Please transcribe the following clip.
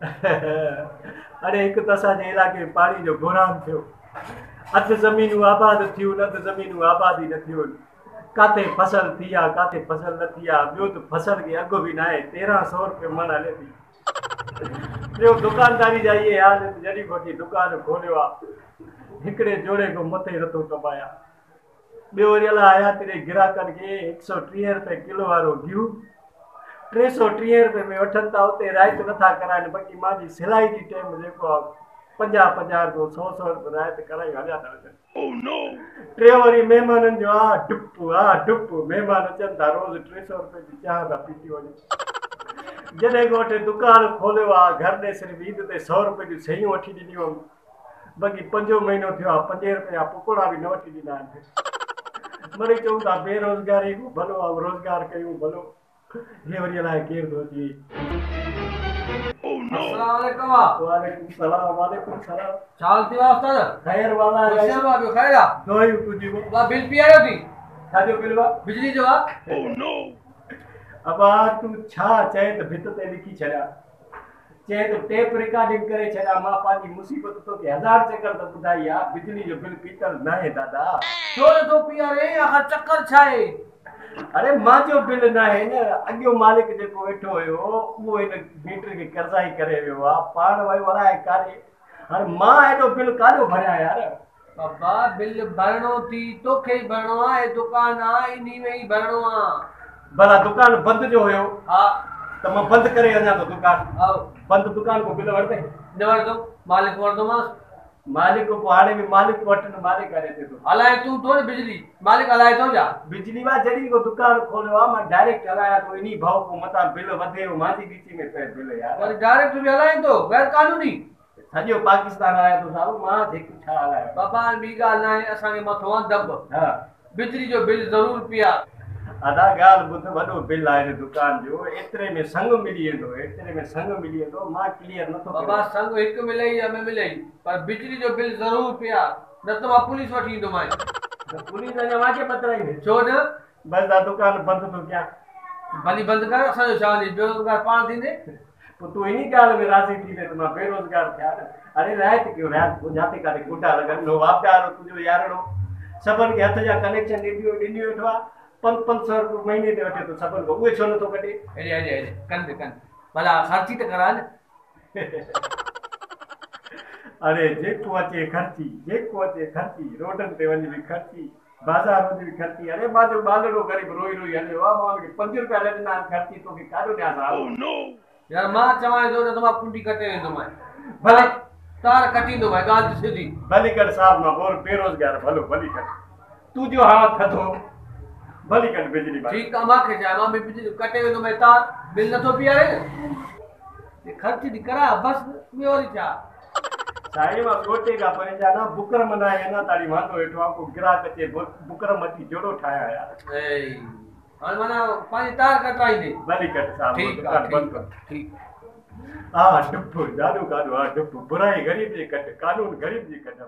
اڙي هڪ ته اسان جي علائقي ۾ پاڻي جو بحران ٿيو. اڌ زمينون آباد ٿيون اڌ زمينون آباد ئي نه ٿيون. ڪاٿي فصل ٿي آ ڪاٿي فصل نه ٿي آ. ٻيو ته فصل کي اگهه به ناهي 1300 روپيه مڻ هلي ٿي. ٽيون دڪانداري جا اهي حال آهن جڏهن کان وٺي دڪان کوليو آ هڪڙي جوڙي کان مٿي نٿو ڪمايان. ٻيو وري الله حياتي ڏي گراهڪن کي 130 روپيه ڪلو وارو گيهه 330 روپيه ۾ وٺن ٿا اتي رعايت نٿا ڪرائن باقي مانجي سلائي جي ٽيم جيڪو آ 50 50 روپيو 100 100 روپيو رعايت ڪرائي هليا ٿا وڃن. ٽيون وري مهمانن جو آ ڊپ آ ڊپ مهمان اچن ٿا روز 300 روپيه جي چانهه ٿا پيتي وڃن. جڏهن کان وٺي دڪان کوليو آ گهر ڏي صرف عيد تي 100 روپيه جون سيون وٺي ڏنيون هئم. باقي پنجون مهينو ٿيو آ 5 روپيه جا پڪوڙا به نه وٺي ڏنا آهن. مڙئي چئون ٿا بيروزگاري کان ڀلو آ روزگار ڪيون ڀلو. هي وري الائي ڪير ٿو اچي. السلام عليڪم. وعليڪم سلام وعليڪم سلام. ڇا حال ٿي ويو استاد؟ خير والا. خوش آهيو ٻيو خير آ؟ دعايون تنهنجيون. وا بل پياريو ٿي. ڇا جو بل وا؟ بجلي جو آ. ابا تون ڇا چئين ته ڀت تي لکي ڇڏيان. چئين ته ٽيپ رڪارڊنگ ڪري ڇڏيان. مان پنهنجي مصيبت توکي هزار چڪر ته ٻڌائي آ. بجلي جو بل پيتل ناهي دادا. ڇو نٿو پيارين؟ آخر چڪر ڇا آهي؟ اڙي مانجو بل ناهي نه. اڳيون مالڪ جيڪو ويٺو هيو اهو هن ميٽر کي قرضائي ڪري ويو آ. پاڻ ويو الائي ڪاڏي. هاڻي مان ايڏو بل ڪاڏو ڀريان يار. بابا بل ڀرڻو ٿي توکي ئي ڀرڻو آ. هي دڪان آ انهي ۾ ئي ڀرڻو آ. ڀلا دڪان بند جو هيو ها ته مان بند ڪري وڃان ٿو دڪان. ها بند دڪان کان بل وٺندين؟ نه وٺندم. مالڪ وٺندومانس. مالڪ پوء هاڻي به مالڪ وٽ نه مالڪ هلي ٿي ٿو. هلائين تون ٿو نه بجلي مالڪ هلائي ٿو ڇا؟ بجلي وا جڏهن کان دڪان کوليو آ مان ڊائريڪٽ هلايان ٿو انهي ڀؤ کان متان بل وڌي مانجي ڳچي ۾ پئي بل يار. وري ڊائريڪٽ به هلائين ٿو غير قانوني. سڄو پاڪستان هلايان ٿو صاحب مان هڪ ڇا هلايان. بابا هاڻي ٻي ڳالهه ناهي اسان کي مٿو آ دٻ. ها بجلي جو بل ضرور پيار. ادا ڳالهه ٻڌ وڏو بل آهي هن دڪان جو ايتري ۾ سڱ ملي ويندو ايتري ۾ سڱ ملي ويندو مان ڪليئر نٿو ڪري. بابا سڱ هڪ ملئي يا ٻه ملئي پر بجلي جو بل ضرور پيار نه ته مان پوليس وٺي ايندومانء. پوليس اڃا مان کي پترائيندي. ڇو نه؟ بس دا دڪان بند ٿو ڪيان. ڀلي بند ڪر اسان جو ڇا وڃي بيروزگار پاڻ ٿيندي. پوء تون انهي ڳالهه ۾ راضي ٿي وين ته مان بيروزگار ٿيان نه. اڙي رعايت ڪيو رعايت پوء جاتي ڪاٿي گوٽا لڳن نو واپڊا وارو تنهنجو يارڙو سڀن کي هٿ جا ڪنيڪشن ڏنيون ڏنيون ويٺو آ 5 500 روپيو مهيني تي وٺي ٿو سڀن کان اهي ڇو نٿو ڪڍي. هيڏي هيڏي هيڏي ڪن ڏي ڪن ڀلا خرچي ته ڪراء نه. اڙي جيڪو اچي خرچي جيڪو اچي خرچي روڊن تي وڃ به خرچي بازار وڃ به خرچي. اڙي مانجو ٻالڙو غريب روئي روئي هليو آ مان هن کي 5 روپيا نه ڏنا آهن خرچي توکي ڪاڏو ڏيان صاحب. يار مان چوانء ٿو نه ته مان ڪنڊي ڪٽي ويندومانء. ڀلي تار ڪٽيندومانء ڳالهه ته سڌي. ڀلي ڪڍ صاحب مان بور بيروزگار ڀلو ڀلي ڪڍ تون جو هان ٿڌو ڀلي ڪڍ بجلي ڀلي. ٺيڪ آ مان کي ڇا مان به بجلي ڪٽي ويندومانء تار بل نٿو پيارين نه خرچي ٿي ڪراء بس ٻيو وري ڇا. سائين مان ڳوٽي کان پريشان آ بڪرم ناهي اڃا تاڙي واندو ويٺو آ ڪو گراهڪ اچي بڪرم وٺي جوڙو ٺاهيان يار. اي هاڻي معنيٰ پنهنجي تار ڪٽرائيندي. ڀلي ڪٽ صاحب ٺيڪ آ دڪان بند ٺيڪ ڪر. ٺيڪ. آ ڊپ جاڏو ڪاڏو آ ڊپ برائي غريب جي ڪڍ قانون غريب جي ڪڍ.